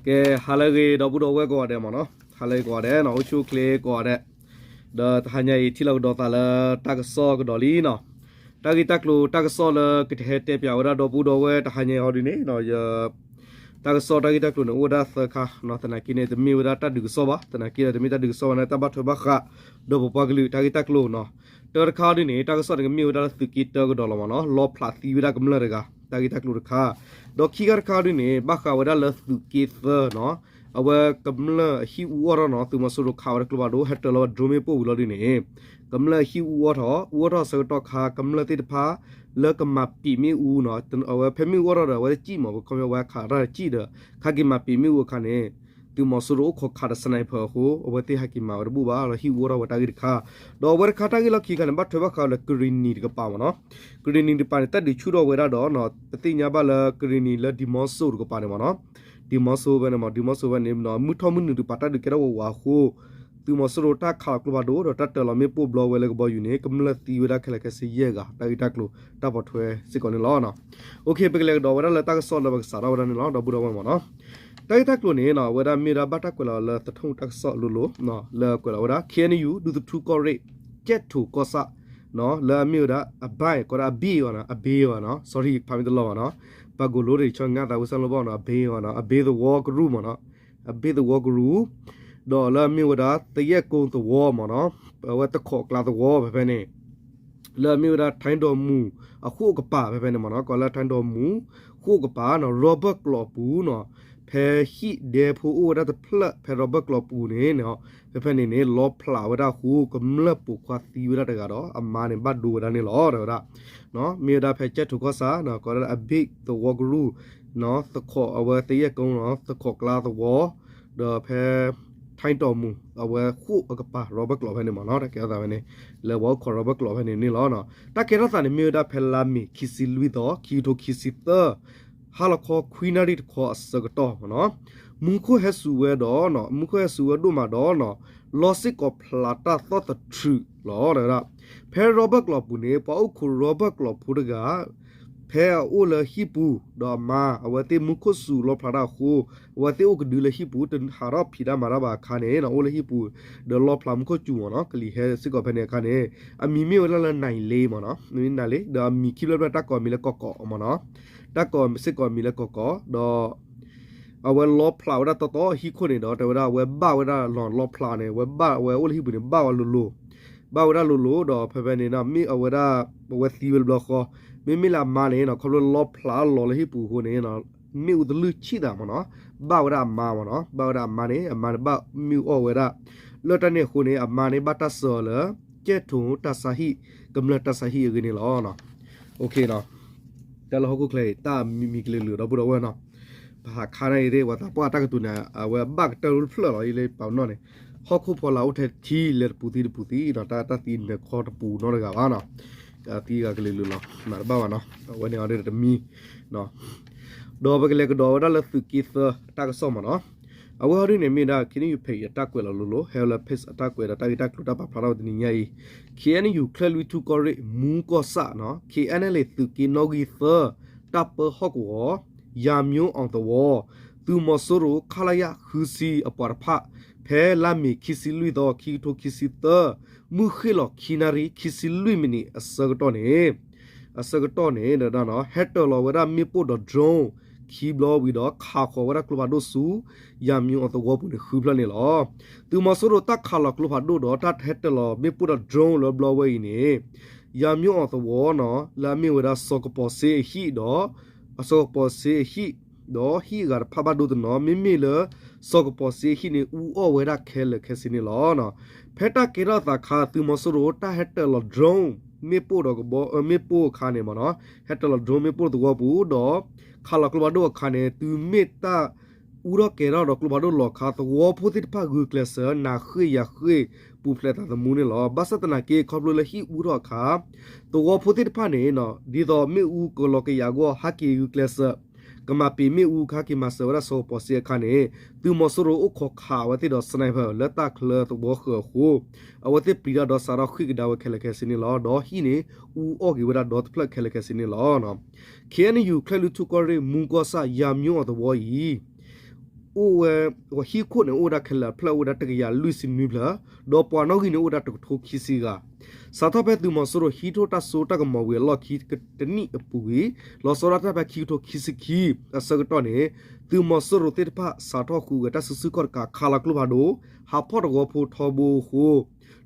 ကဲ ဟါလၢအဂ့ၤ ဒီပုၢ်ဒီဝဲၢ်ကိးဂၤဒဲးမ့ၢ်နီၤ, ဟါလၢအဂ့ၤကိးဂၤဒဲးနီၤ, အိၣ်ဆူၣ်အိၣ်ချ့ကိးဂၤဒဲး, ဒီးတဟါညါအံၤ ထံၣ်လိာ်ကဒီးသးလၢတၢ်ကစီၣ်ကဒီးလံနီၤ. တၢ်ဂ့ၢ်တၢ်ကျိၤတၢ်ကစီၣ်လၢကဟဲတဲပၠးဝဲဒၣ်ဒီပုၢ်ဒီဝဲၢ်တဟါညါအံၤဟီဒုန့ၣ် တၢ်ကစီၣ်တၢ်ဂ့ၢ်တၢ်ကျိၤန့ၣ် အိၣ်ဝဲဒၣ်သၢခါနီၤ, သနာ်က့န့ၣ် တမ့ၢ်ဝဲဒၣ်တၢ်ဒုးကစီၣ်ဘၣ်, သနာ်က့ဒီး တမ့ၢ်တၢ်ဒုးကစီၣ်ဘၣ်န့ၣ် တၢ်ဘၣ်ထွဲဘၣ်ဃးဒီးပပှၤကလုာ်တၢ်ဂ့ၢ်တၢ်ကျိၤနီၤ. တၢတခါဒုန့ၣ် တၢ်ကစီၣ်န့ၣ် ကမ့ၢ်ဝဲဒၣ်လၢသုးက့တၢကဒီးလီၤမ့ၢ်နီၤ, လီဖျးသံဝဲဒၣ်ကမျၢၢ်တဂၤ တၢ်ဂ့ၢ်တၢ်ကျိၤတခါ, ဒီးခံခါတခါဒုန့ၣ် ဘၣ်ဃးဝဲဒၣ်လၢသုးက့သၢနီၤ, အဝဲကမျၢၢ်အဟံၣ်အူအီၣ်ထီၣ်နီၤ, သုးမီၤစိရိၤခးဝဲဒၣ်ကျိဖးဒိၣ် ဟဲတၢၤလီၤဝဲ drone မ့ၣ်ပိၢ်ဝံၤလီၤဒုန့ၣ် ကမျၢၢ်အဟံၣ်အူအီၣ်ထီၣ်, အူအီၣ်ထီၣ်အဆၢကတီၢ်ခါ ကမျၢၢ်သ့ၣ်တဖၣ် လၢကမၤပံာ်မ့ၣ်အူနီၤ, အဝဲဖဲမ့ၣ်အူအီၣ်ထီၣ်ဒီး အဝဲသ့ၣ်စံၣ်မး, ပခီပညီဝဲခးတၢ်စံၣ်ဒီး ခါက့ၤမၤပံာ်မ့ၣ်အူအခါန့ၣ် သုးမီၤစိရိၤအိၣ်ခိးခးဒီး sniper အဃိ အဝဲသ့ၣ်ဟဲက့ၤမၤဝဲတဘူၣ်ဘၣ်ဒီး ဟံၣ်အူအီၣ်ထီၣ်ဝဲတၢ်ဂ့ၢ်တခါ, ဒီးအဝဲတခါတၢ်ဂ့ၢ်လီၢ်ခံခါန့ၣ် ဘၣ်ထွဲဘၣ်ဃးလၢကရံၣ်နံၤတကပၤမ့ၢ်နီၤ, ကရံၣ်နံၤတကပၤန့ၣ် တၢ်ဒုးဆူၣ်ထီၣ်ဝဲဒၣ်ဒီးနီၤ, ပသ့ၣ်ညါဘၣ်လၢကရံၣ်နံၤလၢဒံမီစိတကပၤန့ၣ်မ့ၢ်နီၤ, ဒံမီစိဖဲန့ၣ်မ့ၢ် ဒံမီစိဖဲန့ၣ် မုၢ်ထီၣ်မုၢ်နုာ်တကပၤတၢ်ဒုးကဲထီၣ်ဝးဝးအဃိ သုးမီၤစိရိၤတၢ်ခးလီၤကျိဖးဒိၣ်ဒီးတၢ်တၢၤလီၤမ့ၣ်ပိၢ်ဘျီဝဲလၢကဘီယူၤန့ၣ် ကမျၢၢ်သံဝဲဒၣ်ခဲလၢာ်ခဲဆ့ယဲၢ်ဂၤ တၢ်ဂ့ၢ်တၢ်ကျိၤတၢ်ပိာ်ထွဲစ့ၢ်ကီးန့ၣ်လီၤ. အိၣ်ခ့ ပကလဲၤကဒီးဝဲဒၣ်လၢတၢ်ကစီၣ်လၢပကစးထီၣ်ဝဲဒၣ်န့ၣ်လီၤ ဒီပုၢ်ဒီဝဲၢ်မ့ၢ်နီၤ, တၢ်ဂ့ၢ်တၢ်ကျိၤန့ၣ်နီၤ အဝဲဒၣ်မ့ၢ်ဝဲဒၣ်ဘၣ်တၢ်ကွဲးလီၤလၢသထူၣ်တၢ်ကစီၣ်လိၤလိၤ လၢကွဲးလီၤဝဲဒၣ် ခ့ၣ်အဲၣ်ယူၣ် ဒူသထူကီၢ်ရ့ၣ် ကၠဲၣ်ထိၣ်ကီၢ်ဆၣ် လၢအမ့ၢ်ဝဲဒၣ် အဘ့ၣ် ကိးဒၣ်အဘ့ၣ်အီၤနီၤ, အဘ့ၣ်အီၤနီၤ, sorry ဖးမ့ၢ်တလီၤဘၣ်နီၤ, ပှၤကိးလိတဆၢငါသးဝဲဆၢလီၤဘၣ်နီၤ, အဘ့ၣ်အီၤနီၤ, အဘ့ၣ်သဝီကရူၢ်မ့ၢ်နီၤ, အဘ့ၣ်သဝီကရူၢ်, ဒီးလၢအမ့ၢ်ဝဲဒၣ် သယဲၣ်ကိသဝီမ့ၢ်နီၤ, အဝဲတခိးကျါသဝီဖဲဖဲန့ၣ် လၢအမ့ၢ်ဝဲဒၣ် ထၢၣ်ဒီးမူၤအဃိၣ်ကပၤဖဲဖဲန့ၣ်မ့ၢ်နီၤ, ကိးလၢထၢၣ်ဒီးမူၤဃိၣ်ကပၤနီၤ, ရီဘၢၣ်ကျိာ်ပူၤနီၤ, ဖဲဟံၣ်ဒဲဖိအိၣ်ဝဲဒၣ်တဖျၢၣ် ဖဲရီဘၢၣ်ကျိာ်ပူၤန့ၣ် ဖဲဖဲန့ၣ်န့ၣ် လီဖျးဝဲဒၣ်အဃိ ကမျၢၢ်ပိာ်ခွါသံဝဲဒၣ်တဂၤဒီး အမါန့ၣ်ဘၣ်ဒိဝဲဒၣ်န့ၣ်လီၤ တဲဝဲဒၣ်, မ့ၢ်ဝဲဒၣ်ဖဲကၠဲၣ်ထိၣ်ကီၢ်ဆၣ် ကိးလၢအဘ့ၣ်သဝီကရူၢ် သခိးအဝဲသယဲၣ်ကိနီၤ သခိးကျါသဝီ, ဒီးဖဲ ထၢၣ်ဒီးမူၤ အဝဲဃိၣ်အကပၤ ရီဘၢၣ်ကျိာ်ဖဲန့ၣ်မ့ၢ်နီၤ, တၢ်ကဲထီၣ်သးဖဲန့ၣ် လၢပှၤအိၣ်ခိးရီဘၢၣ်ကျိာ်ဖဲန့ၣ်န့ၣ်လီၤ. တၢ်ကဲထီၣ်သးန့ၣ် မ့ၢ်ဝဲဒၣ်ဖဲလါမ့ၤခံဆံလွံၢ်သီ ခံကထိခံဆံသၢ ဟါလီၤခီခွံနၣ်ရံၣ်တခီအဆၢကတီၢ်မ့ၢ်နီၤ, မူခိၣ်ဟဲစူၤဝဲဒီး မူခိၣ်ဟဲစူၤဝဲဒိၣ်မးဒီး လီစ့ၢ်ကီးဖျးတၢ်သီၣ်သထြူးလီၤ တဲဝဲဒၣ်, ဖဲရီဘၢၣ်ကျိာ်ပူၤန့ၣ် ပှၤအိၣ်ခိးရီဘၢၣ်ကျိာ်ဖိတဂၤ ဖဲအအိၣ်လၢဟံၣ်ပူၤ ဒီးအမါ အဝဲသ့ၣ်မူခိၣ်စူၤလီဖျးတၢ်အဃိ အဝဲသ့ၣ်အိၣ်ကဒုလၢဟံၣ်ပူၤ တဟးထီၣ်ဖံးတၢ်မၤတၢ်ဘၣ်အခါန့ၣ် အိၣ်လၢဟံၣ်ပူၤ ဒီးလီဖျးမူခိၣ်စူၤမ့ၢ်နီၤ ကလံၤဟဲစ့ၢ်ကီးဖဲန့ၣ်အခါန့ၣ် အမံၤမ့ၢ်ဝဲဒၣ်လၢ နၢ်လ့ မ့ၢ်နီၤ နၢ်လ့ ဒီးအမံၤခံဖျၢၣ်ဖျၢၣ်တၢ်ကိးမံၤလၢကီးကီးမ့ၢ်နီၤ တၢ်ကိးစ့ၢ်ကီးမံၤလၢကီးကီး ဒီး အဝဲလီဖျးဝဲဒၣ်တီတီဟံၣ်ခိၣ်န့ၣ်ဒီး တဲဝဲဒၣ်အဝဲဘၣ်ဝဲဒၣ်လီၤလီဖျးန့ၣ် အဝဲဘၣ်ဝဲအိၣ်လၢဟံၣ်ပူၤန့ၣ် ဘၣ်ဝဲလိၤလိၤ ဘၣ်ဝဲဒၣ်လိၤလိၤဒီးဖဲဖဲန့ၣ် မ့ၢ်အဝဲဒၣ် အဝဲသံဝဲတဘျီဃီ မ့မ့ၢ်လၢအမါန့ၣ် ခီဖျိလီဖျးလီၤလၢဟံၣ်ပူၤအဃိန့ၣ် မ့ၣ်အူတလုၢ်ဆံၣ်သးမ့ၢ်နီၤ ဘၣ်ဝဲဒၣ်အမါမ့ၢ်နီၤ ဘၣ်ဝဲဒၣ်အမါန့ၣ် အမါန့ၣ်ဘၣ်မ့ၣ်အူအီၣ်ဝဲဒၣ် လၢတၢ်န့ၣ်အဃိန့ၣ် အမါန့ၣ်ဘၣ်တၢ်စၢၤအီၤလၢ ကၠဲၣ်ထိၣ်တၢ်ဆါဟံၣ် ကမျၢၢ်တၢ်ဆါဟံၣ်အဂ့ၢ်န့ၣ်လီၤ. တၢ်လၢဟီၣ်ခိၣ်ချၢအံၤ တၢ်မံၤမံၤကလုာ်ကလုာ်ဒီပုၢ်ဒီဝဲၢ်နီၤ ပဟးခါန့ၣ်အံၤသ့ၣ် ပှၤသးပှၢ်တၢ်ကတိၤန့ၣ် အဝဲဘၣ်ကတၢၢ်လၢတဖျၢၣ်လီၤ ယလၢပာ်ပနီၣ်န့ၣ် ဟီၣ်ခိၣ်ဖီလာ်အိၣ်ထဲထံ လဲၤတပူၤသံတပူၤသံနီၤ တၢ်တၢ်သံနၢၤခီတပူၤနီတဂၤဘၣ်နီၤ သံဂၤကလုာ်ကလုာ်လီၤ မၤတဘၣ်ဘၣ်နီၤ အဝဲန့ၣ်အီၤဒ်တမံၤ ဒီးပကလဲၤကဒီးဝဲဒၣ်လၢသုးက့သၢတၢ်ကစီၣ်မ့ၢ်နီၤ အဝဲအီၤဒ်န့ၣ်မ့ၢ်ဒၣ် ခ့ၣ်အဲၣ်ယူၣ် page အတၢ်ကွဲးလီၤလိၤလိၤ ဟဲလၢ page အတၢ်ကွဲးဒီးတၢ်ဂ့ၢ်တၢ်ကျိၤတၢ်ပာ်ဖျါထီၣ်ဝဲတနံၤညါအံၤ ခ့ၣ်အဲၣ်ယူၣ် ကၠဲၣ်လွံၢ်ထူၣ်ကီၢ်ရ့ၣ် မူၤကီၢ်ဆၣ်နီၤ ခ့ၣ်အဲၣ်ယူၣ် သုးက့နီၣ်ဂံၢ်သၢ တၢ်ပၢဟီၣ်ကဝီၤ ယၤမျိအီၣ်သဝီ သုးမီၤစိရိၤ ခလရ ဃုဆံအပှၤတဖၣ် ဖဲလါမ့ၤခံဆံလွံၢ်သီ ခံကထိခံဆံသၢ မုၢ်ဃ့ၢ်လီၤခံနၣ်ရံၣ် ခံဆံလွံၢ်မံးနံးအဆၢကတီၢ်န့ၣ် အဆၢကတီၢ်န့ၣ် ဟဲတၢၤလီၤဝဲဒၣ်မ့ၣ်ပိၢ်ဒီး drone ခံဘျီဝံၤဒီး ခးဃီၤဝဲဒၣ်ကျိဖးဒိၣ်ဆူ ယၤမျိအီၣ်သဝီပူၤန့ၣ် ဃုဖျၢၣ်န့ၣ်လီၤ. သုးမီၤစိရိၤတၢ်ခးလီၤကျိဖးဒိၣ်ဒီး တၢ်ဟဲတၢၤလီၤမ့ၣ်ပိၢ်ဒီး drone လၢဘျီဝဲအံၤန့ၣ် ယၤမျိအီၣ်သဝီနီၤ လၢအမ့ၢ်ဝဲဒၣ်စီၤကပီၤစ့အဟံၣ်ဒီး အစီၤကပီၤစ့အဟံၣ် ဒီးဟံၣ်အဂၤတဖၣ်ဘၣ်ဒိတနီၤ မ့မ့ၢ်လၢ စီၤကပီၤစ့အဟံၣ်န့ၣ် အူအီၣ်ဝဲဒၣ်ခဲလၢာ်ခဲဆ့န့ၣ်လီၤ. ဖဲတၢ်ကဲထီၣ်သးခါ သုးမီၤစိရိၤတၢ်ဟဲတၢၤလီၤ drone မ့ၣ်ပိၢ်ဒီးကဘီ မ့ၣ်ပိၢ်အခါန့ၣ်မ့ၢ်နီၤ ဟဲတၢၤလီၤ drone မ့ၣ်ပိၢ်သဝီပူၤဒီး ခးလီၤကျိဖးဒိၣ်အခါန့ၣ် တုၤမ့ၢ်တၢ်အူထီၣ်ကဲထီၣ်ဒီးကျိဖးဒိၣ်လီၤအခါ သဝီဖိသ့ၣ်တဖၣ်ဂုာ်ကျဲးစၢး နၤဃ့ၢ်ယၤဃ့ၢ် ပူၤဖျဲးသးသမူန့ၣ်လီၤ. ဘၣ်ဆၣ်သနာ်က့ ခီဖျိလၢဟံၣ်အူထီၣ်အခါ သဝီဖိသ့ၣ်တဖၣ်န့ၣ် ဒ်သိးမ့ၣ်အူကလီၤကယာ်အဂီၢ် ဟဲက့ၤဂုာ်ကျဲးစၢး ကမၤပံာ်မ့ၣ်အူ ကဟဲက့ၤမၤစၢၤဝဲဒၣ်စီၤကပီၤစ့အခါန့ၣ် သုးမီၤစိရိၤအိၣ်ခိးခးအဝဲသ့ၣ်ဒီး sniper လၢတၢ်ချၢသဝီဃၢၤအဃိ အဝဲသ့ၣ်ပျံၤတၢ်ဒီးစးထီၣ်ဃ့ၢ်ကဒါဝဲခဲလၢာ်ခဲဆ့န့ၣ်လီၤ. ဒီးဟံၣ်န့ၣ် အူအီၣ်က့ၤဝဲဒၣ်ဒီတဖျၢၣ်ခဲလၢာ်ခဲဆ့န့ၣ်လီၤ. ခ့ၣ်အဲၣ်ယူၣ် ကၠဲၣ်လွံၢ်ထူၣ်ကီၢ်ရ့ၣ် မူၤကီၢ်ဆၣ် ယၤမျိအီၣ်သဝီအံၤ အိၣ်ဝဲ ဟံၣ်ခိၣ်န့ၣ် အိၣ်ဝဲဒၣ်ခဲလၢာ်အဖျၢၣ် အိၣ်ဝဲဒၣ်တကယၤလွံၢ်ဆံနွံဖျၢၣ်, ဒီးပှၤနီၣ်ဂံၢ်န့ၣ် အိၣ်ဝဲဒၣ်တကထိခံဆံဂၤ. စးထီၣ်ဖဲသုးမီၤစိရိၤဟံးထီၣ်တၢ်စိတၢ်ကမီၤဝံၤအလီၢ်ခံတနံၣ်အပူၤဝံၤ, လီၤဆီဒၣ်တၢ်ဖဲခံကထိခံဆံခံအဆၢကတီၢ်န့ၣ်, သုးမီၤစိရိၤသ့ၣ်တဖၣ်စးထီၣ်ဃုဂဲၤတၢ်စုဆူၣ်ခီၣ်တကး ခးလီၤကျိဖးဒိၣ်, ဟးဖီၣ်သဝီဖိထီဘိအဃိ,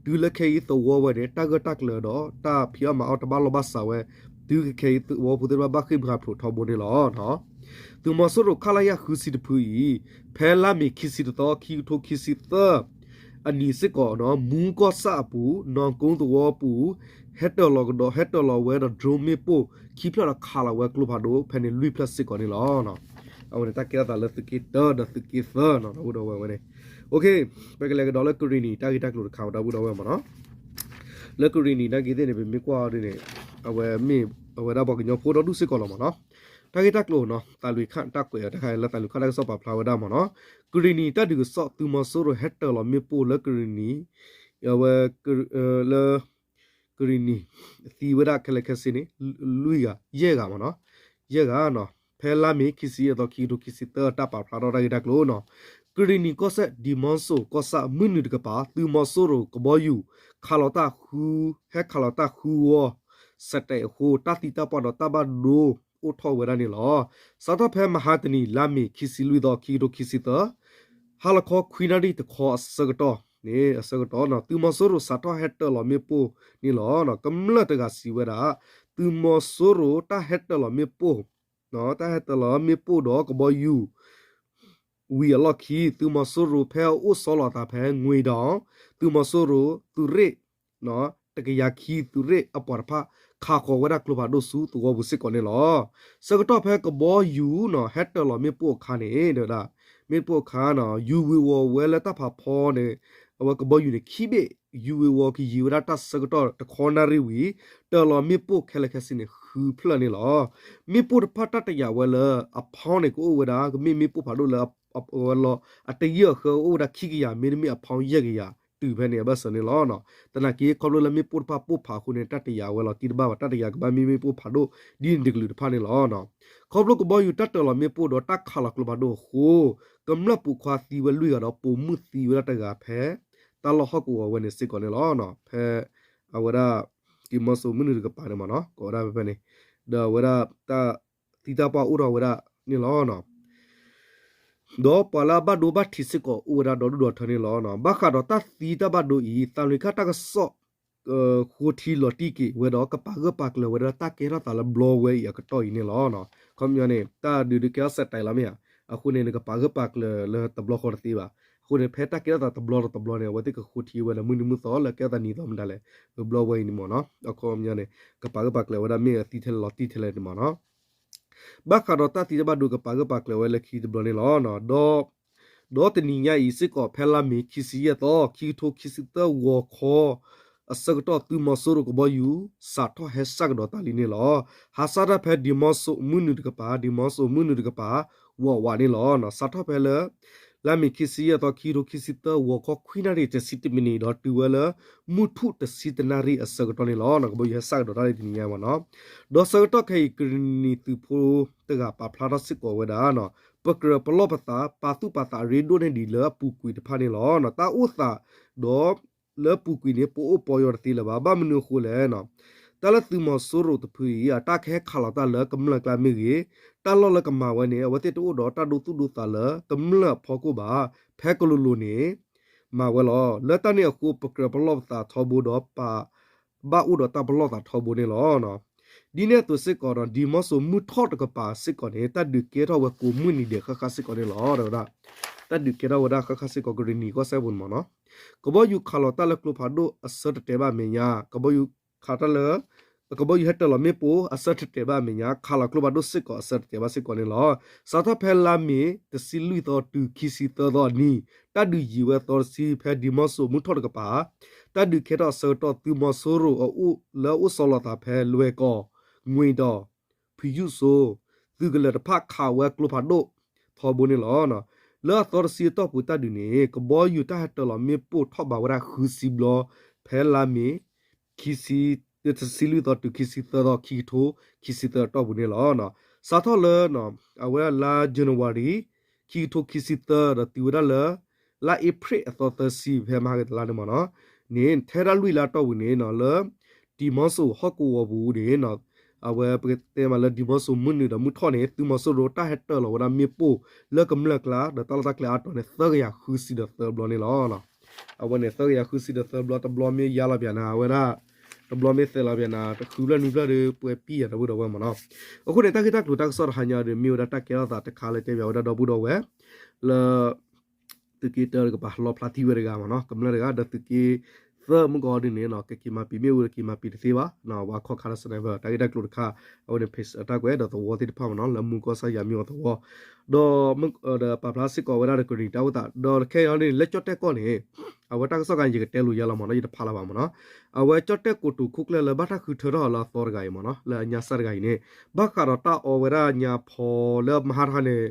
တုၤလၢခဲအံၤသဝီဝဲန့ၣ် တၢ်ဂၢၢ်တၢ်ကျၢၤဒီး တၢ်ဖံးအီၣ်မၤအီၣ်တဘၣ်လီၢ်ဘၣ်စးဝဲ, တုၤခဲအံၤသဝီဖိသ့ၣ်တဖၣ်ဘၣ်ဃ့ၢ်ပှၤဖျိးထီဘိန့ၣ်လီၤ. သုးမီၤစိရိၤခလရ ဃုဆံတဖုအံၤ, ဖဲလါမ့ၤခံဆံတသီ ခံကထိခံဆံသၢ အနံၤစ့ၢ်ကီး, မူကီၢ်ဆၣ်အပူၤ နီၢ်ကိသဝီပူၤ, ဟဲတၢၢ်လီၤကဒီး ဟဲတၢၢ်လီၤဝဲဒီး drone မ့ၣ်ပိၢ် ခံဖျၢၣ်ဒီးခးလီၤဝဲကျိဖးဒိၣ် ဖဲန့ၣ်လွံၢ်ဖျၢၣ်စ့ၢ်ကီးန့ၣ်လီၤ. အဝဲန့ၣ်တၢ်ကဲထီၣ်သးလၢသုးက့တၢဒီးသုးက့သၢနီၤ ဒီပုၢ်ဒီဝဲၢ်ဝဲန့ၣ်. ပကလဲၤကဒီးလၢကရံၣ်နံၤတၢ်ဂ့ၢ်တၢ်ကျိၤတခါ ဒီပုၢ်ဒီဝဲၢ်မ့ၢ်နီၤ. လၢကရံၣ်နံၤနာ်က့သ့ၣ်န့ၣ် ပမ့ၢ်ကွၢ်အီၤဒ်န့ၣ်, အဝဲမ့ၢ်အဝဲဒၣ်ပှၤကညီဖိဒီဒူၣ်စ့ၢ်ကီးလီၤမ့ၢ်နီၤ. တၢ်ဂ့ၢ်တၢ်ကျိၤနီၤ သးလွံၢ်ခါတၢ်ကွဲးအတခါ လၢသးလွံၢ်ခါတၢ်ကစီၣ်ပာ်ဖျါဝဲဒၣ်မ့ၢ်နီၤ. ကရံၣ်နံၤတၢ်ဒုးကစီၣ် သုးမီၤစိရိၤဟဲတၢၢ်လီၤမ့ၣ်ပိၢ်လၢကရံၣ်နံၤ, အဝဲ လၢ ကရံၣ်နံၤ သံဝဲဒၣ်ခဲလၢာ်ခဲဆ့န့ၣ် လွံၢ်ဂၤ ယဲၢ်ဂၤမ့ၢ်နီၤ. ယဲၢ်ဂၤနီၤ ဖဲလါမ့ၤခံဆံယဲၢ်သီ ခံကထိခံဆံသၢ တၢ်ပာ်ဖျါထီၣ်တၢ်ဂ့ၢ်တၢ်ကျိၤနီၤ. ကရံၣ်နံၤကီၢ်စဲၣ် ဒံၤမီစိၤကီၢ်ဆၣ် မုၢ်နုာ်တကပၤ သုးမီၤစိရိၤကဘီယူၤ ခးလီၤတၢ်ဃု, ဟဲခးလီၤတၢ်ဃုဝီ စဲးတဲးအဃိ တၢ်သံတၢ်ပှၢ်ဒီးတၢ်ဘၣ်ဒိအိၣ်ထီၣ်ဝဲဒၣ်န့ၣ်လီၤ. စးထီၣ်ဖဲမဟါတနံၤ လါမ့ၤခံဆံလွံၢ်သီ ခံကထိခံဆံသၢ ဟါလီၤခီခွံနၣ်ရံၣ်တခီအဆၢကတီၢ်န့ၣ် အဆၢကတီၢ် သုးမီၤစိရိၤစးထီၣ်ဟဲတၢၢ်လီၤမ့ၣ်ပိၢ်န့ၣ်လီၤ. ကမျၢၢ်တဂၤစံးဝဲဒၣ် သုးမီၤစိရိၤတၢ်ဟဲတၢၢ်လီၤမ့ၣ်ပိၢ်, တၢ်ဟဲတၢၢ်လီၤမ့ၣ်ပိၢ်ဒီးကဘီယူၤ ဝံၤအလီၢ်ခံ သုးမီၤစိရိၤဖဲအအိၣ်ဆီလီၤအသးဖဲ ငွေတောင်, သုးမီၤစိရိၤသုးရ့ၣ် တကယၤခံသုးရ့ၣ်အပှၤတဖၣ် ခးဃီၤဝဲဒၣ်ကျိဖးဒိၣ်ဆူသဝီပူၤစ့ၢ်ကီးန့ၣ်လီၤ. ဆၢကတီၢ်ဖဲကဘီယူၤနီၤ ဟဲတၢၢ်လီၤမ့ၣ်ပိၢ်အခါန့ၣ် ဒီးဝဲဒၣ် မ့ၣ်ပိၢ်အခါနီၤ ယူၤဝ့ၤဝီၤဝဲလၢတၢ်ဖးဖီန့ၣ် အဝဲကဘီယူၤန့ၣ်ခံဘ့ၣ် ယူၤဝ့ၤဝီၤကယံၤဝဲဒၣ်တၢ်ဆၢကတီၢ်တခီနၣ်ရံၣ်ဝံၤ တၢၢ်လီၤမ့ၣ်ပိၢ်ခဲလၢာ်ခဲဆ့န့ၣ် ဃုဖျၢၣ်န့ၣ်လီၤ. မ့ၣ်ပိၢ်တဖၣ်တၢ်တယာ်ဝဲလၢအဖီန့ၣ် ကအိၣ်ဝဲဒၣ် ကမ့ၢ်မ့ၣ်ပိၢ်ဖးဒိၣ်လၢ အဝဲလီၤ အတယုၢ်အဃၢအိၣ်ဝဲဒၣ်ခံကယၤ မ့တမ့ၢ်အဖီယဲၢ်ကယၤ တုၤဖဲန့ၣ်အဘၢၣ်စၢၤန့ၣ်လီၤ. သနာ်က့ ခီဖျိလၢမ့ၣ်ပိၢ်တဖၣ်ပိၢ်ဖးအဃိန့ၣ် တၢ်တယာ်ဝဲလီၤတံၢ်တဘၣ်ဘၣ် တၢ်တယာ်ကဘၣ်မ့ၢ်မ့ၣ်ပိၢ်ဖးဒိၣ် ဒ်န့ၣ်တကလုာ်တဖၣ်န့ၣ်လီၤ. ခီဖျိကဘီယူၤတၢ်တၢၢ်လီၤမ့ၣ်ပိၢ်ဒီးတၢ်ခးလီၤကျိဖးဒိၣ်အဃိ ကမျၢၢ်ပိာ်ခွါသံဝဲလွံၢ်ဂၤဒီးပိာ်မုၣ်သံဝဲဒၣ်တဂၤဖဲ တၢ်လီၢ်ဟီၣ်ကဝီၤဝဲန့ၣ်စ့ၢ်ကီးန့ၣ်လီၤ. ဖဲ အဝဲဒၣ် ဒံၤမီစိၤမုၢ်နုာ်တကပၤန့ၣ်မ့ၢ်နီၤ ကိးဝဲဒၣ်ဖဲဖဲန့ၣ် ဒီးအဝဲဒၣ်တၢ်သံတၢ်ပှၢ်အိၣ်ထီၣ်ဝဲဒၣ်န့ၣ်လီၤ. ဒီးပှၤလၢအဘၣ်ဒိဘၣ်ထံးစ့ၢ်ကီးအိၣ်ဝဲဒၣ်ဒီဒူၣ်ဒီထၢန့ၣ်လီၤ. ဘၣ်ဃးဒီးတၢ်သံတၢ်ဘၣ်ဒိအံၤ သးလွံၢ်ခါတၢ်ကစီၣ် ဃိထံလီၤတံၢ်က့ၤဝဲဒီး ကပာ်ဂၢၢ်ပာ်ကျၢၤဝဲဒၣ်တၢ်ကဲထီၣ်သးလၢဘျီဝဲအံၤအကတီၢ်အံၤန့ၣ်လီၤ. ခီပညီန့ၣ် တၢ်ဒုးဒုးကဲထီၣ်စဲးတဲးလီၤမ့ၢ်ဧါ, အဃိန့ၣ် နကပာ်ဂၢၢ်ပာ်ကျၢၤလၢတဘျီဃီတသ့ဘၣ်. အဃိန့ၣ် ဖဲတၢ်ကဲထီၣ်သးတဘျီဒီးတဘျီန့ၣ် အဝဲသ့ၣ်ကဃိထံဝဲဒီးမုၢ်နံၤမုၢ်သီလၢကဲထီၣ်သးနံၤသီမတၤလဲၣ် ဘျီဝဲအံၤန့ၣ်မ့ၢ်နီၤ. အခီပညီန့ၣ် ကပာ်ဂၢၢ်ပာ်ကျၢၤဝဲဒၣ်မ့ၢ်အသံထဲလီၤတံၢ်ထဲလဲၣ်န့ၣ်မ့ၢ်နီၤ. ဘၣ်ဃးဒီးတၢ်သံတၢ်ဘၣ်ဒိကပာ်ဂၢၢ်ပာ်ကျၢၤဝဲလၢခံတဘျီန့ၣ်လီၤ. ဒီး ဒီးတနံၤညါအံၤစ့ၢ်ကီး ဖဲလါမ့ၤခံဆံယဲၢ်သီ ခံကထိခံဆံသၢဂီၤခီ အဆၢကတီၢ် သုးမီၤစိရိၤကဘီယူၤ စးထီၣ်ဟဲဆှၣ်ကဒီးတၢ်လံန့ၣ်လီၤ. ဟးစးထီၣ်ဖဲဒံၤမီစိၤမုၢ်နုာ်တကပၤ, ဒံၤမီစိၤမုၢ်နုာ်တကပၤ ဝးဝးန့ၣ်လီၤ. စးထီၣ်ဖဲလၢ လါမ့ၤခံဆံယဲၢ်သီ ခံကထိခံဆံသၢ ဂီၤခီခွံနၣ်ရံၣ်တဆံတမံးနံး ဒီးတုၤဝဲလၢ မုၢ်ထူၣ်တဆံတနၣ်ရံၣ်အဆၢကတီၢ်န့ၣ်လီၤ. ကဘီယူၤဟဲဆှၣ်ကဒီးတၢ်လံတနံၤညါမ့ၢ်နီၤ. ဒီးဆၢကတီၢ်ခဲအံၤ ကရံၣ်နံၤသုးဖိတဂၤပာ်ဖျါထီၣ်စ့ၢ်ကီးဝဲဒၣ် ပကြၢးပလီၢ်ပသး ပာ်သူၣ်ပာ်သးအရ့ဒိၣ်န့ၢ်ဒံးလၢအပူၤကွံာ်တဖၣ်န့ၣ်လီၤ. တၢ်အိၣ်သးဒီး လၢပူၤကွံာ်န့ၣ် ပအိၣ်ပီယီၤတသ့လၢၤဘၣ်. ဘၣ်မနုၤအဃိလဲၣ် တၢ်လၢသုးမီၤစိရိၤတဖုအံၤ အတၢ်ကဟဲခးလီၤတၢ်လၢကမျၢၢ်အကျါမ့ၢ်ဂ့ၤ, တၢ်လီၢ်လၢကမၤဝဲန့ၣ် အဝဲသ့ၣ်တအိၣ်ဒီးတၢ်ဒိသူၣ်ဒိသးလၢကမျၢၢ်အဖီခိၣ်ဘၣ်. ဖဲကလိၤလိၤန့ၣ် မၤဝဲလီၤ. လၢတၢ်န့ၣ်အဃိ ပကြၢးပလီၢ်ပသးထီဘိဒီး ပ ဘၣ်အိၣ်ဒီးတၢ်ပလီၢ်သးထီဘိန့ၣ်လီၤ. ဒ်န့ၣ်အသိးစ့ၢ်ကီးဒီး ဒံၤမီစိၤမုၢ်ထီၣ်တကပၤစ့ၢ်ကီးန့ၣ် တၢ်ဒုးကဲထီၣ်ဝဲကိးမုၢ်နံၤဒဲးဃၣ်ဃၣ်စ့ၢ်ကီးန့ၣ်လီၤ. တၢ်ဒုးကဲထီၣ်ဝဲဒၣ်ဃၣ်ဃၣ်စ့ၢ်ကီး ကရံၣ်နံၤကီၢ်စဲၣ်ပူၤန့ၣ်မ့ၢ်နီၤ. ကဘီယူၤခးလီၤတၢ်လၢကျိဖးဒိၣ်အဆၢတတဲာ်ဘၣ်အမဲာ်ညါ, ကဘီယူၤခးတၢ်လၢ ကဘီယူၤဟဲတၢၢ်လီၤမ့ၣ်ပိၢ်အဆၢတတဲာ်ဘၣ်အမဲာ်ညါ, ခးလီၤကျိဖးဒိၣ်စ့ၢ်ကီးအဆၢတတဲာ်ဘၣ်စ့ၢ်ကီးန့ၣ်လီၤ. စးထီၣ်ဖဲလါမ့ၤတဆံလွံၢ်သီတုၤခံဆံသၢသီအနံၤ တၢ်ဒုးယံၤဝဲသီတဆံဖဲဒံၤမီစိၤမုၢ်ထီၣ်တကပၤ, တၢ်ဒုးကဲထီၣ်အဆၢကတီၢ် သုးမီၤစိရိၤအအိၣ်လၢအအိၣ်ဆီလီၤသးဖဲလွဲၢ်ကီၢ်, ငွေတောင်, ဖယုၣ်စိ, သုးကလၢၤတဖၣ်ခးဝဲကျိဖးဒိၣ်ထီဘိန့ၣ်လီၤ. လၢအသီတဆံအတီၢ်ပူၤတၢ်ဒုးန့ၣ် ကဘီယူၤတၢ်ဟဲတၢၢ်လီၤမ့ၣ်ပိၢ်ထီၣ်ဘးဝဲဒၣ်ဃုဆံဘျီ ဖဲလါမ့ၤ ခံဆံ တဆံလွံၢ်သီတုၤခံဆံသၢသီ ခံကထိခံဆံသၢအတီၢ်ပူၤန့ၣ်လီၤ. စးထီၣ်လၢ အဝဲဒၣ်လါ January ခံကထိခံဆံသၢ ဒီးတုၤဝဲဒၣ်လၢ လါအ့ဖြ့ၣ်အသီသၢဆံ ဖဲမဟါကတလါန့ၣ်မ့ၢ်နီၤ, န့ၣ် ထဲဒၣ်လွံၢ်လါအတီၢ်ပူၤန့ၣ်နီၤ လၢ ဒံၤမီစိၤဟီၣ်ကဝီၤပူၤန့ၣ် အဝဲပကတဲမးလၢဒံၤမီစိၤမုၢ်နုာ်ဒီးမုၢ်ထီၣ်န့ၣ် သုးမီၤစိရိၤတၢ်ဟဲတၢၢ်လီၤဝဲဒၣ်မ့ၣ်ပိၢ်လၢကမျၢၢ်ကျါ ဒီးတၢ်လီၢ်တၢ်ကျဲအါတီၤန့ၣ် သၢကယၤဃုဆံဒီးသၢဘျီန့ၣ်လီၤ. အဝဲန့ၣ် သၢကယၤဃုဆံဒီးသၢဘျီ တဘျီမ့ၢ်ယါလီၤပၠးနၤ အဝဲဒၣ် တဘျီမ့ၢ်သဲးလီၤပၠးနၤ တဃုဖျၢၣ်နွံဖျၢၣ်ဒီး ပှဲၤပံၣ်ယၤဒီပုၢ်ဒီဝဲၢ်မ့ၢ်နီၤ. အဃိန့ၣ် တၢ်ဂ့ၢ်တၢ်ကျိၤတၢ်ကစီၣ်တဟါညါဒီး မ့ၢ်ဝဲဒၣ်တၢ်ကဲထီၣ်သးတခါလၢတဲပၠးဝဲဒၣ်ဒီပုၢ်ဒီဝဲၢ် လၢ သုးက့တၢတကပၤ လီဖျါထံဝဲတဂၤမ့ၢ်နီၤ, ကမျၢၢ်တဂၤ ဒီးသုးက့သၢမုၢ်ကီၢ်ဒ်န့ၣ်နီၤ ကက့ၤမၤပံာ်မ့ၣ်အူဒီးက့ၤမၤပံာ်တသ့ဘၣ်, ဝဲခီခါဒီး sniper တၢ်ဂ့ၢ်တၢ်ကျိၤတခါ အဝဲန့ၣ် ဖ့းတၢ်ကွဲးဒီးသဝီသ့ၣ်တဖၣ်မ့ၢ်နီၤ လၢမူကီၢ်ဆၣ်ယၤမ့ၢ်အီၤသဝီ ဒီး ဒီးပာ်ဖျါစ့ၢ်ကီးဝဲဒၣ်ဒီးကရံၤတၢ်အိၣ်သး ဒီးခဲအံၤန့ၣ် လၢကၠီၣ်တဲၣ်ကီၢ်န့ၣ် အဝဲတၢ်ကစီၣ်ခါန့ၣ် ယကတဲလိာ်ယါလီၤမ့ၢ်နီၤ ယတဖးလၢၤဘၣ်မ့ၢ်နီၤ, အဝဲကၠီၣ်တဲၣ်ကိတိာ်ခိၣ်ကျၢၢ်လၢဘၣ်တၢ်ဃုထၢထီၣ်လၢအသီတဂၤအံၤမ့ၢ်နီၤ လၢအညါစၢ်တဂၤအံၤန့ၣ် ဘၣ်ဃးဒီးတၢ်အီဝဲဒၣ်ညါဖီလၢမဟါတခါန့ၣ်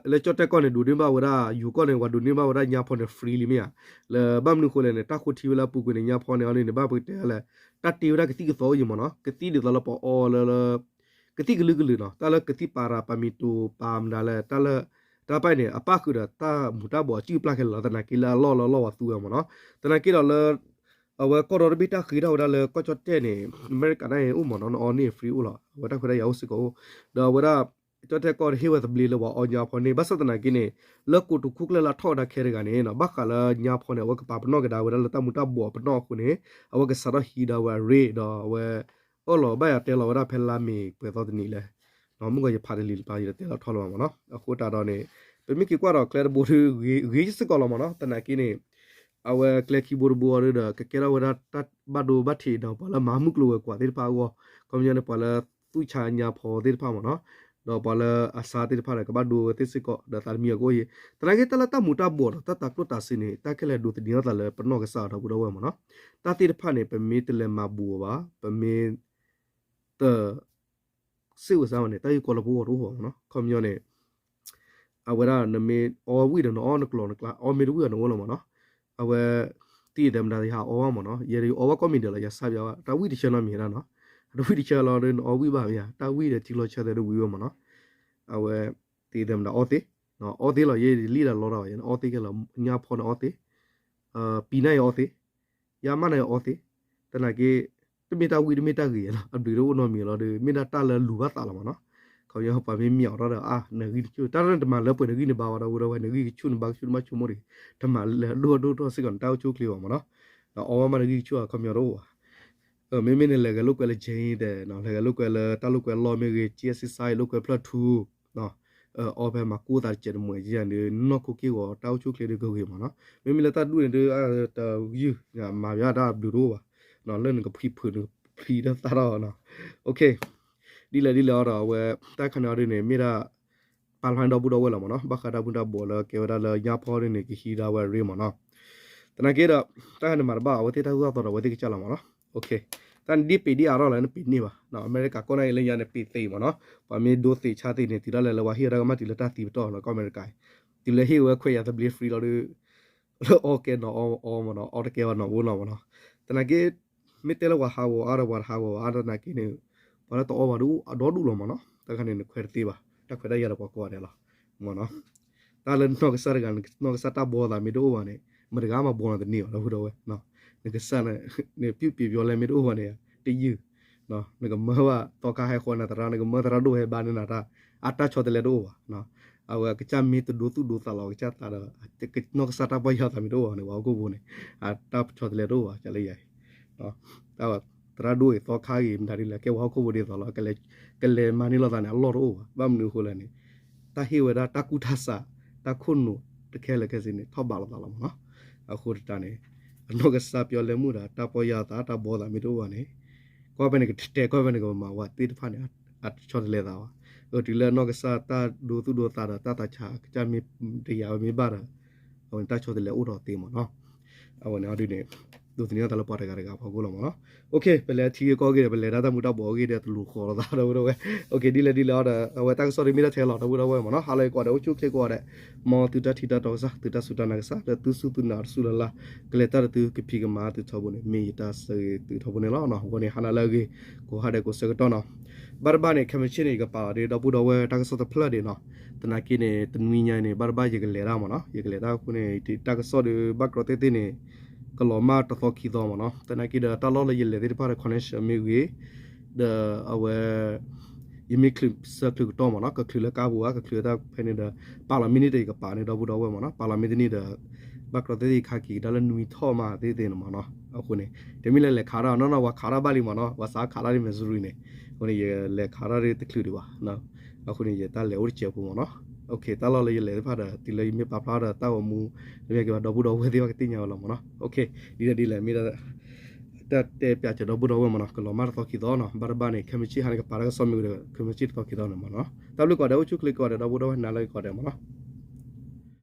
လၢကၠီၣ်တဲၣ်ကီၢ်န့ၣ် ဒိးန့ၢ်ဘၣ်ဝဲဒၣ် ယိၤကီၢ်န့ၣ် ပှၤဒိးန့ၢ်ဘၣ်ဝဲဒၣ်ညါဖီန့ၣ် free လံမ့ၢ်ဧါ, လၢဘၣ်မနုၤအဃိလဲၣ်န့ၣ် တၢ်ဃိထံဝဲလၢအပူၤကွံာ်န့ၣ် ညါဖီန့ၣ်အီၤန့ၣ် ဘၣ်ပကတဲလဲၣ် တၢ်တ့ဝဲဒၣ်ကသံၣ်ကသီအိၣ်ယံၤမ့ၢ်နီၤ ကသံၣ်ဒ်သိးလၢပအီလၢလၢ ကသံၣ်ကလုာ်ကလုာ်နီၤ တၢ်လၢကသံၣ်ပၤရၤပၤမံၤတိၤပၤမတၤလဲၣ် တၢ်လၢ တၢ်ပၢ်န့ၣ် အပၣ်ဃုာ်ဒီးတၢ်မူၤတၢ်ဘှီးအစုၣ်အပျၢ်ခဲလၢာ်လီၤ သနာ်က့လၢအလီၢ်လၢအလီၢ်ဝဲသူဝဲမ့ၢ်နီၤ, သနာ်က့ဒီးလၢ အဝဲကီၢ်ဒီတဘ့ၣ်တၢ်ဃ့ထီၣ်ဝဲဒၣ်လၢကီၢ်ကၠီၣ်တဲၣ်န့ၣ် အမဲရကၤန့ၣ်အိၣ်မ့ၢ်နီၤ နအီန့ၢ် free အိၣ်လီၤ အဝဲတၢ်ခွဲးတၢ်ယာ်အိၣ်စ့ၢ်ကီးအိၣ်, ဒီးအဝဲဒၣ် ကၠီၣ်တဲၣ်ကီၢ်တဟ့ၣ်ဝဲသဘျ့လၢပှၤအီညါဖီန့ၣ် ဘၣ်ဆၣ်သနာ်က့န့ၣ် လၢကိတိာ်ခိၣ်ကျၢၢ်လၢအထီၣ်ဝဲဒၣ်ခဲတဂၤန့ၣ်နီၤ ဘၣ်ဃးလၢညါဖီန့ၣ် အဝဲကပာ်ပနီၣ်ကဒါဝဲဒၣ်လၢတၢ်မူၤတၢ်ဘှီးပနီၣ်အဃိန့ၣ် အဝဲကစးထီၣ်ဟံးဒါဝဲအရ့ဒီးအဝဲ အၢၣ်လီၤဘၣ်ယၤတဲလီၤဝဲဒၣ်ဖဲလါမ့ၤပှဲၤသီတနံၤလဲၣ်, မုၢ်ကီၢ်ယဖးတလံၤတပၤ ယတတဲလီၤထီလၢၤဘၣ်မ့ၢ်နီၤ, အဃိသတးဒီးန့ၣ် ပမ့ၢ်က့ၤကွၢ်ဒီးကျဲတဘိဒီး ဂ့ၤစ့ၢ်ကီးလီၤမ့ၢ်နီၤ, သနာ်က့န့ၣ် အဝဲကျဲခံဘိတဘိအံၤဒီး ကကဲထီၣ်ဝဲဒၣ်တၢ်ဘၣ်ဒိဘၣ်ထံးဒီးပှၤလၢမၤမုၢ်ကျိၤဝဲၤကွာ်သ့ၣ်တဖၣ်အဂီၢ်, ခီပညီန့ၣ် ပှၤလၢသူၣ်ဆါညါဖီသ့ၣ်တဖၣ်မ့ၢ်နီၤ, ဒီးပှၤလၢအဆါသ့ၣ်တဖၣ်ဒီး ကဘၣ်ဒိဝဲသ့ၣ်စ့ၢ်ကီး ဒီးသးတမံၤအကအိၣ်ယံၤ, သနာ်က့တၢ်လၢတၢ်မူၤတၢ်ဘှီးဒီးတၢ်သးကျိၣ်သးစ့န့ၣ် တၢ်ခဲလၢာ်ဒိးသန့ၤအသးလၢပနီၢ်ကစၢ်ဒီပုၢ်ဒီဝဲၢ်မ့ၢ်နီၤ, တၢ်သ့ၣ်တဖၣ်န့ၣ် ပမ့ၢ်တလဲၤမၤဘူးအီၤဘၣ်, ပမ့ၢ် တ စ့ၢ်ဝဲစါဝဲန့ၣ် တၢ်ဂ့ၢ်ကီလၢပဂီၢ်တအိၣ်ဘၣ်မ့ၢ်နီၤ, ခီပညီန့ၣ် အဝဲဒၣ်နမ့ၢ်အီဝံၣ်ဒီးနအီနကျိၤနကျါ အီမ့ၢ်တဝံၣ်အီၤနအိၣ်လီၤမ့ၢ်နီၤ, အဝဲ သံသဲမတၤသ့ၣ်ဟးအီဘၣ်မ့ၢ်နီၤ, ယဲဒၣ်ယအီဘၣ်ကိးမံၤဒဲးလီၤ ယဆါပၠးဘၣ် တၢ်ဝံၣ်တဆၢနီတမံၤဒၣ်နီၤ, တဝံၣ်တဆၢလီၤဒီးနအီဝံၣ်ဘၣ်မ့ၢ်ဧါ, တၢ်ဝံၣ်ဒီးထံလီၤဆၢသဲးတဝံၣ်ဝဲမ့ၢ်နီၤ, အဝဲ သံသဲမတၤအီသ့, အီသ့လီၤ ယဲယလံၣ်ဒၣ်လီတၢ်ဘၣ် ယအီသ့ခဲလၢာ် ညါဖီန့ၣ်အီသ့, ပံၤနၢ်ယအီသ့ ယါမးန့ၣ်အီသ့, သနာ်က့ တမ့ၢ်တၢ်ဝံၣ်တမ့ၢ်တၢ်ဂ့ၤလီၤ အဘျုးတအိၣ်နီတမံၤလီၤဒီး မ့ၢ်ဒၣ်တၢ်လၢလူၤဘၣ်သးလီၤမ့ၢ်နီၤ, ခီပညီပှၤမ့ၢ်မံအီၤထီၣ်ဒီး အါ နဂံၢ်နဆူၣ် တၢ်တမၤလၢပှဲၤနဂံၢ်နဘါဝဲဒီပုၢ်ဒီဝဲၢ် နဂံၢ်ကဆူၣ်နဘါကဆူၣ်နဘၣ်ဆိကမိၣ်တဂ့ၤ, တမၤလၢဒိၣ်ဒိၣ်ထီၣ်စ့ၢ်ကီးနတၢ်အိၣ်ဆူၣ်အိၣ်ချ့ဘၣ်မ့ၢ်နီၤ, ဒီးအီဝဲမးနဂံၢ်ကဆူၣ်အခီပညီတအိၣ်ဘၣ် မ့မ့ၢ်နလဲၤဂဲၤလိာ်ကွဲလၢ gym တဲ လဲၤဂဲၤလိာ်ကွဲလၢတၢ်လိာ်ကွဲလီၢ်မ့ၢ်ဂ့ၤ ကၠ့စံစါ လိာ်ကွဲဖျၢၣ်ထူ အီဖဲမၤကိၢ်သးတစဲးတမှဲးယဲၢ်န့ၣ် နီၢ်ခိက့ၢ်ဂီၤတၢ်အိၣ်ဆူၣ်အိၣ်ချ့ဒီးကဂ့ၤမ့ၢ်နီၤ, မ့မ့ၢ်လၢတၢ်ဒူၣ်န့ၣ်ဒီး တယုၢ် မၤပၠးတၢ်ဘျုးတအိၣ်ဘၣ်, လၢနကဖှံဖုးနကဖှံတၢ်သၣ်ထီၣ်နီၤ, ဒ်လဲၣ်ဒ်လဲၣ်အီၤဒီး အဝဲ တၢ်ခါန့ၣ်အီၤဒ်န့ၣ် မ့ၢ်ဒၣ် ပာ်ဖျါန့ၢ်ဒီပုၢ်ဒီဝဲၢ်လီၤမ့ၢ်နီၤ, ဘၣ်ဃးတၢ်မူၤတၢ်ဘှီးလၢကဲဝဲဒၣ်လၢညါဖီဒ်န့ၣ် ကဟံးဒၣ်ဝဲအရ့မ့ၢ်နီၤ, သနာ်က့ဒီး တၢ်ခါန့ၣ်မၤတဘၣ် အဝဲသ့ၣ်တၢ်သူၣ်တၢ်သီဒီးအဝဲသ့ၣ်ကစၢ်လီၤမ့ၢ်နီၤ, တၢ်န့ၣ်ဒ်ပ့ၤဒ်အါထီၣ်လၢနပ့ၤန့ၢ်ဘၣ်, အမဲရကၤကီၢ်န့ၣ်အံၤလၢညါန့ၣ် ပ့ၤသ့မ့ၢ်နီၤ, ပှၤမ့ၢ်ဒိသ့ဆါသ့န့ၣ် တုၤဒၣ်လဲာ်လၢပှၤဟ့ၣ်ဝဲဒၣ်ကမၣ်တုၤလၢတၢ်သံပတီၢ် ကီၢ်အမဲရကၤအံၤ, တုၤလၢဟ့ၣ်ဝဲခွဲးယာ်သဘျ့ free လီၤဒီး လၢအီကဲနီၤအီမ့ၢ်နီၤ အီတကဲဘၣ်နီၣ်ဘိနီၣ်မ့ၢ်နီၤ, သနာ်က့ မ့ၢ်တဲလၢပှၤဟးဂီၤအါဒီးပှၤတဟးဂီၤဘၣ် သနာ်က့န့ၣ် ပှၤလၢတအီဘၣ်ဒီးအဒီဒူၣ်လီၤမ့ၢ်နီၤ, တၢ်ခါန့ၣ် နခွဲးတသ့ဘၣ် တၢ်ခွဲးတၢ်ယာ်ဒီးပှၤကိးဂၤဒဲးလီၤ, မ့ၢ်နီၤ, တၢ်လၢနီၢ်ကစၢ်တဂၤ နီၢ်ကစၢ်တၢ်ဘှီသးမ့ၢ်တအိၣ်ဘၣ်န့ၣ် မတဂၤမၤဘှီနၤတန့ၢ်ဘၣ် ဒီပုၢ်ဒီဝဲၢ်, နကစၢ်န့ၣ် နပြုပြင်ပြောင်းလဲမှုမ့ၢ်တအိၣ်ဘၣ်န့ၣ် တယုၢ် နကမၢဘၣ်သီခါဟဲဃီနၤသရၣ် နကမၢသရၣ်ဒိၣ်ဟဲဘါန့ၢ်နၤတၢ် အတၢ်ဆီတလဲတအိၣ်ဘၣ်, အဝဲကစၢ်မ့ၢ်တဒိသူၣ်ဒိသးလီၤ ကစၢ်သးဒီး နီၢ်ကစၢ်တၢ်ပီၢ်ယၢ်သးမ့ၢ်တအိၣ်ဘၣ်န့ၣ် ပှၤဟီၣ်ခိၣ်ဖိန့ၣ် အတၢ်ဆီတလဲတအိၣ်ဘၣ် ကလၢယၤအံၤ သရၣ်ဒိၣ်အံၤသီခါဂ့ၤ မတၤဒ်လဲၣ် ကဲပှၤဟီၣ်ခိၣ်ဖိဒ်သိးလီၤ ကလဲၤမၤန့ၢ်လိာ်သးန့ၣ် အလီၢ်တအိၣ်ဘၣ် ဘၣ်မနုၤအဃိလဲၣ်န့ၣ် တၢ်ဟ့ၣ်ဝဲဒၣ်တၢ်ကူၣ်တၢ်ဆး တၢ်ခိၣ်နူာ်တခဲလၢာ်ခဲဆ့န့ၣ် ထီၣ်ဘးလိာ်သးလီၤမ့ၢ်နီၤ, အဃိသတးန့ၣ် အနီၢ်ကစၢ်ပျီလဲမုၢ်ဒီး တၢ်ပီၢ်ယၢ်သး တၢ်ဘှီသးမ့ၢ်တအိၣ်ဘၣ်န့ၣ် ကွၢ်ဖဲန့ၣ်ကတဲ ကွၢ်ဖဲန့ၣ်ကမၤဝဲသ့ၣ်တဖၣ်န့ၣ် အတဆီတလဲသးဘၣ်, အတုၤလၢနီၢ်ကစၢ်တၢ်ဒိသူၣ်ဒိသးဒီး တၢ်သးဆး ကစၢ်မ့ၢ်တယာ်ဝဲမ့ၢ်ဘၣ်ဒီး အဝဲန့ၣ်တၢ်ဆီတလဲအိၣ်ထီၣ်သ့မ့ၢ်နီၤ, အဝဲန့ၣ်အီၤဒ်န့ၣ် ဒိးသန့ၤအသးလၢပှၤတဂၤတဂၤဖီခိၣ်လီၤမ့ၢ်နီၤ, အိၣ်ခ့ ပလဲၤထံဂ့ၢ်ကီၢ်ဂ့ၢ်ဒီး ပလဲၤဒၣ်တၢ်မူၤတၢ်ဘှီးအဂ့ၢ်ဒီးတလူၤဃီလိာ်သးဒီပုၢ်ဒီဝဲၢ်, အိၣ်ခ့ ဒ်လဲၣ်ဒ်လဲၣ်အီၤဒီး အဝဲတၢ်ကစီၣ်ဒ်မ့ၢ်တၢ်ထဲလီၤဒီပုၢ်ဒီဝဲၢ်မ့ၢ်နီၤ, ဟါလၢအံၤကိးဂၤဒဲး အိၣ်ဆူၣ်အိၣ်ချ့ကိးဂၤဒဲး, မ်သုတၢ်ထံၣ်တၢ်တီကစၢ် သုတၢ်စူၢ်တၢ်နာ်ကစၢ် လၢသုစူၢ်သုနာ်တစူၢ်လၢ်လၢ်, ကလဲၤတၢ်ဒီးသုကဖံးကမၤသုထီဘိန့ၣ် မ့ၢ်ယတၢ်ဆၢဂ့ၤသုထီဘိန့ၣ်လီၤ, အဃိန့ၣ် ဟါနၤလၢအဂ့ၤ, ကိးဂၤဒဲးကိးဆၢကတီၢ်နီၤ ဘၣ်တဘၣ်န့ၣ် ခဲမုၢ်ဆ့ၣ်န့ၣ် ယကပာ်လီၤဒီး ဒီပုၢ်ဒီဝဲၢ်တၢ်ကစီၣ်တဖျၢၣ်ဒံးနီၤ. သနာ်က့န့ၣ် တနွံညါန့ၣ် ဘၣ်တဘၣ်ယကလဲၤတၢ်မ့ၢ်နီၤ, ယကလဲၤတၢ်အဃိန့ၣ် တၢ်ကစီၣ်ဒီးဘၣ်ကြီသ့ၣ်သ့ၣ်န့ၣ် ကလီၤမၢ်တသီခံသီမ့ၢ်နီၤ. သနာ်က့ဒီး တၢ်လီၢ်လၢယလဲၤသ့ၣ်တဖၣ်ဒီး connection မ့ၢ်ဂ့ၤ ဒီးအဝဲ ယမ့ၢ်ချုးဆၢချုးကတီၢ်မ့ၢ်နီၤ, ကချုးလၢကါပူၤဧါ, ကချုးတၢ်ဖဲန့ၣ်ဒီး ပာ်လီၤမ့ၢ်န့ၢ်ဒီး ယကပာ်န့ၢ်ဒီပုၢ်ဒီဝဲၢ်မ့ၢ်နီၤ. ပာ်လီၤမ့ၢ်တန့ၢ်ဒီး ဘၣ်ကြီသ့ၣ်သ့ၣ် ခါက့ၤကဒါလၢနွံထီၣ်မးသ့ၣ်သ့ၣ်န့ၣ်မ့ၢ်နီၤ. အဃိန့ၣ် တမ့ၢ်လၢလဲၤခးတၢ်နီၢ်နီၢ်, ပှၤခးတၢ်ဘၣ်လံမ့ၢ်နီၤ, ပှၤစးခးတၢ်လံ Missouri န့ၣ်. အဃိန့ၣ် ယလဲၤခးတၢ်တချုးဒံးဘၣ်. အဃိန့ၣ် ယတၢ်လဲၤအိၣ်တစဲးဖိမ့ၢ်နီၤ. တၢ်လီၢ်လၢယလဲၤသ့ၣ်တဖၣ်ဒီး တုၤလၢယမ့ၢ်ပာ်ဖျါဒီးတၢ်ဂီၤမူ မ့ၢ်က့ၤဘၣ် ဒီပုၢ်ဒီဝဲၢ်သ့ၣ်တဖၣ်ကသ့ၣ်ညါဝဲလီၤမ့ၢ်နီၤ. ဒ်လဲၣ်ဒ်လဲၣ် မ့ၢ်ဒၣ် တၢ်တဲပၠးစၢၤဒီပုၢ်ဒီဝဲၢ်မ့ၢ်နီၤ, ကလီၤမၢ်တသီခံသီနီၤ. ဘၣ်တဘၣ်န့ၣ် ခဲမုၢ်ဆ့ၣ်ဟါန့ၣ် ကပာ်တၢ်ကစီၣ်မ့ၢ်ဂ့ၤဒီး ခဲမုၢ်ဆ့ၣ်တသီခံသီန့ၣ်မ့ၢ်နီၤ. တၢ်ဘျုးကိးဂၤဒဲး, အိၣ်ဆူၣ်ချ့ကိးဂၤဒဲး, ဒီပုၢ်ဒီဝဲၢ်နၤလၢကိးဂၤဒဲးမ့ၢ်နီၤ.